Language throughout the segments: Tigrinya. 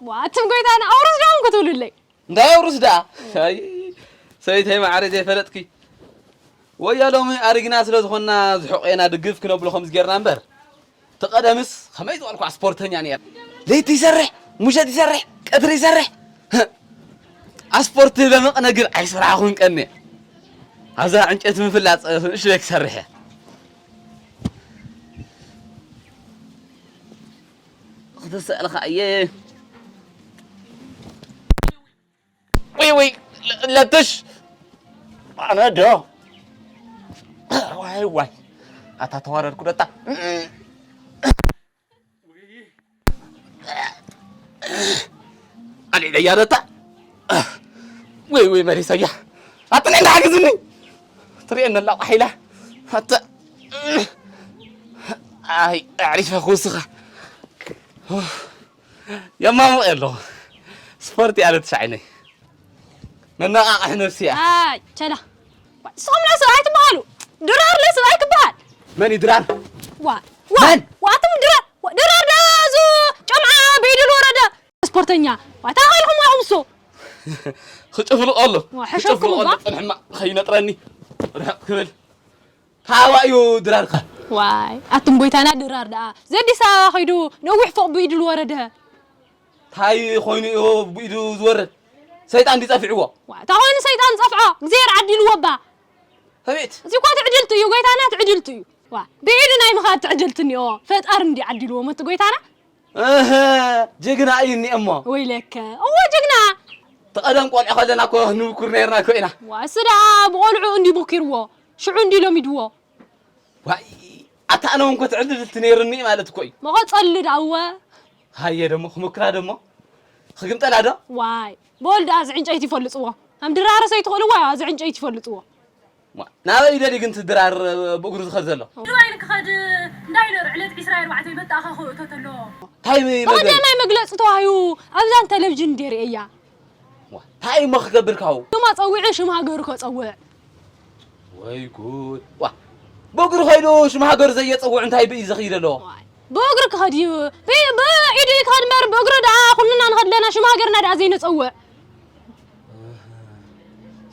ዋትም ጎይታና ኣውርስ ዳውን ክትብሉለይ። እንታይ ኣውርስ ደኣ? ኣይ፣ ሰበይተይ ማዕረ ዘይፈለጥኪ። ወያ ሎሚ ኣሪግና ስለ ዝኾንና ዝሑቐና ድግፍ ክነብሎ ከምዚ ጌርና እምበር። እቲ ቀደምስ ከመይ ዝበልኩ ስፖርተኛ ነይረ። ለይቲ ይሰርሕ፣ ምሸት ይሰርሕ፣ ቀትሪ ይሰርሕ። ኣስፖርት ለመቕነ ግን ኣይሰራሕኹን ቀኒ። ኣብዛ ዕንጨይቲ ምፍላጥ ንእሽተይ ክሰርሕ እየ። ክትስእልኻ እየ። ወይ ወይ፣ ለ-፣ ለትሽ። ኣነ ዶ? ዋይ ዋይ። ኣታ ተዋረድኩ ደታ። ኣልዒለያ ደታ። ወይ ወይ፣ መሪሰያ። ኣጥነ እንዳሓግዝኒ። ትሪኤን ኣላ ቋሒላ። ኣታ። ኣይ፣ ኣዕሪፈ ክውስኻ። የማሙቕ ኣለኹ። ስፖርት እያ ለትሽ ዓይነይ። መነቓቕሒ ነፍሲ እያ። ኣይ፣ ቸላ። ንስኹም ለ ሰብኣይ ትበሃሉ። ድራር ለ ሰብኣይ ክበሃል። መን እዩ ድራር? ዋ፣ ዋ፣ መን? ዋትም ድራር፣ ዋ፣ ድራር ዳ ዙ ጨምዓ ብኢዱ ዝወረደ ስፖርተኛ። ዋ፣ ታኸልኩም ዋኹም እሱ። ክጭፍልቕ ኣሎ። ዋ፣ ሕሸኩም ክጭፍልቕ ኣሎ። እባ። ጽንሕማ ከይነጥረኒ። ርሕቕ ክብል። ታዋ እዩ ድራርካ። ዋይ፣ ኣቱም ጎይታና ድራር ደኣ። ዘዲስ ኣበባ ከይዱ ነዊሕ ፎቕ ብኢዱ ዝወረደ። ታይ ኮይኑ እዩ ብኢዱ ዝወርድ? ሰይጣን ድዩ ጸፊዕዎ? ዋ፣ እንታይ ኮይኑ ሰይጣን ጸፍዖ? እግዚኣብሔር ዓዲልዎ እባ። ኣቤት። እዚ እኮ ትዕድልቲ እዩ፣ ጎይታና ትዕድልቲ እዩ። ዋ፣ ብኢዱ ናይ ምኻድ ትዕድልቲ እኒኦ። ፈጣሪ እንዲ ዓዲልዎ መቲ ጎይታና። እህ፣ ጅግና እዩ እኒኦ እሞ። ወይለከ። እወ ጅግና። ተቐደም ቆልዑ ከለና እኮ ንብኩር ነይርና እኮ ኢና። ዋ፣ እሱ ደኣ ብቆልዑ እንዲ ቦኪርዎ። ሽዑ እንዲ ሎሚድዎ። ዋይ፣ ኣታ ኣነ እውን እኮ ትዕድልቲ ነይሩኒ ማለት እኮ እዩ። መቐጸሊ ደኣ እወ። ሃየ ደሞ ክሞክራ ደሞ። ክግምጠላ ዶ? ዋይ፣ በል ደኣ እዚ ዕንጨይቲ ይፈልጥዎ። ከም ድራርስ ኣይትኽእልዎ፣ እዚ ዕንጨይቲ ይፈልጥዎ። ዋ፣ ናበይ ደሊ ግን እቲ ድራር ብእግሩ ዝኸድ ዘሎ? ድባይ ንክኸድ እንዳይነር ዕለት ዒስራ ኣርባዕተ መተኣኻኸቢ እቶት ኣሎ። እንታይ መገል? ብቐዳማይ መግለጺ ተዋሂቡ ኣብዛን ቴሌቪዥን እንዴ ርእየያ። ዋ፣ እንታይ እሞ ክገብር ካብኡ? ሽማ ጸዊዑ ሽም ሃገሩ ከጸውዕ። ወይ ጉድ። ዋ፣ ብእግሩ ኸይዱ ሽም ሃገሩ ዘየጸውዕ እንታይ ብእዩ ዝኸይድ ኣለዎ? ዋይ፣ ብእግሩ ክኸድ እዩ። ብ-፣ ብኢዱ እዩ ክኸድ እምበር ብእግሩ ደኣ ኩልና ንኸድ ኣለና ሽም ሃገርና ደኣ ዘይነጸውዕ።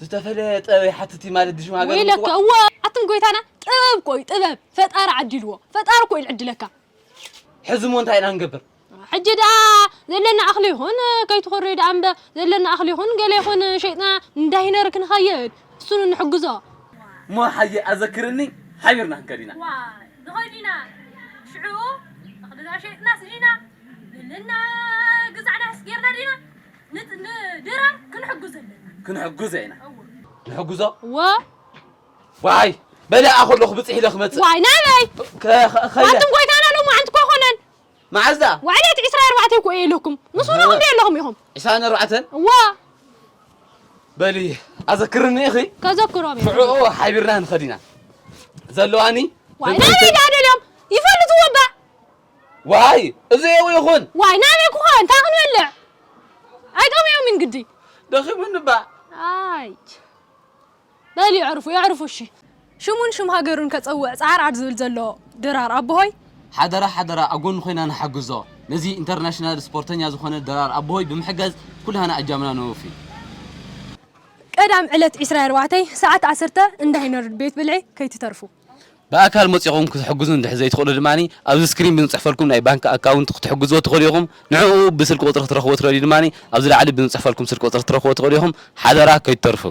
ዝተፈለየ ጥበብ ይሓትት እዩ ማለት ድዩ ሽም ሃገር ወይለከ፣ ምጽዋዕ? እወ፣ ኣቱም ጎይታና ጥበብ ቆይ ጥበብ ፈጣሪ ዓዲልዎ። ፈጣሪ እኮ እዩ ዝዕድለካ። ሕዚ እሞ እንታይ ኢና ንገብር? ሕጂ ደኣ ዘለና ኣኽሊ ይኹን ከይትኾሪ ደኣ እምበ ዘለና ኣኽሊ ይኹን ገለ ይኹን ሸይጥና እንዳይነር ክንኸይድ እሱን ንሕግዞ። እሞ ሓየ ኣዘክርኒ ሓቢርና ክንከድ ኢና። ዋ፣ ንኸይድ ኢና። ሽዑ እኽልና ሸይጥናስ ዲና፣ ዘለና ግዛዕናስ ጌርና ዲና፣ ንት-፣ ንድራር ክንሕግዞ ኣለና። ክንሕግዞ ኢና። እወ። ንሕግዞ? እወ። ዋይ፣ በለ ኣኸለኹ ብጽሕ ኢለ ክመጽእ። ዋይ፣ ናበይ? ከ-፣ ከ-፣ ከይደ። ኣንቱም ጎይታና ሎማዓንቲ እኮ ኣይኮነን። መዓዝ ደኣ? ዋዕለት ዒስራ ኣርባዕተ እኮ እየ ኢለኩም። ምስ እህ። ወለኹም ድየ ኣለኹም ኢኹም? ዒስራን ኣርባዕተን? እዋ። በሊ፣ ኣዘክርኒ ኢኺ? ከዘክሮም እየ። ሽዑ ሓቢርና ንኸድ ኢና። ዘለዋኒ ዋይ፣ በምሕተይ ናበይ ደኣ ደልዮም? ይፈልጥዎ እባ። ዋይ፣ እዚ የው ይኹን። ዋይ፣ ናበይ ክኾን? እንታይ ክንበልዕ? ኣይጠምዮም ምን ግዲ። ደኺሙኒ እባ። ኣይ። በል የዕርፉ፣ የዕርፉ እሺ። ሽሙን ሽም ሃገሩን ከጸውዕ ጻዕር ዓድ ዝብል ዘሎ ድራር ኣቦሆይ። ሓደራ፣ ሓደራ፣ ኣብ ጎኑ ኮይና ንሓግዞ። ነዚ ኢንተርናሽናል ስፖርተኛ ዝኾነ ድራር ኣቦሆይ ብምሕጋዝ ኩላህና ኣጃምና ነወፊ። ቀዳም ዕለት ዒስራ ኣርባዕተ ሰዓት ዓሰርተ እንዳይነርድ ቤት ብልዒ ከይትተርፉ። ብኣካል መጺኹም ክትሕግዙ እንድሕር ዘይትኽእሉ ድማ ኣብዚ ስክሪን ብንጽሕፈልኩም ናይ ባንክ ኣካውንት ክትሕግዝዎ ትኽእሉ ኢኹም። ንዕኡ ብስልኪ ቁጽሪ ክትረኽብዎ ትኽእሉ ድማ ኣብዚ ላዕሊ ብንጽሕፈልኩም ስልኪ ቁጽሪ ክትረኽብዎ ትኽእሉ ኢኹም። ሓደራ ከይትተርፉ።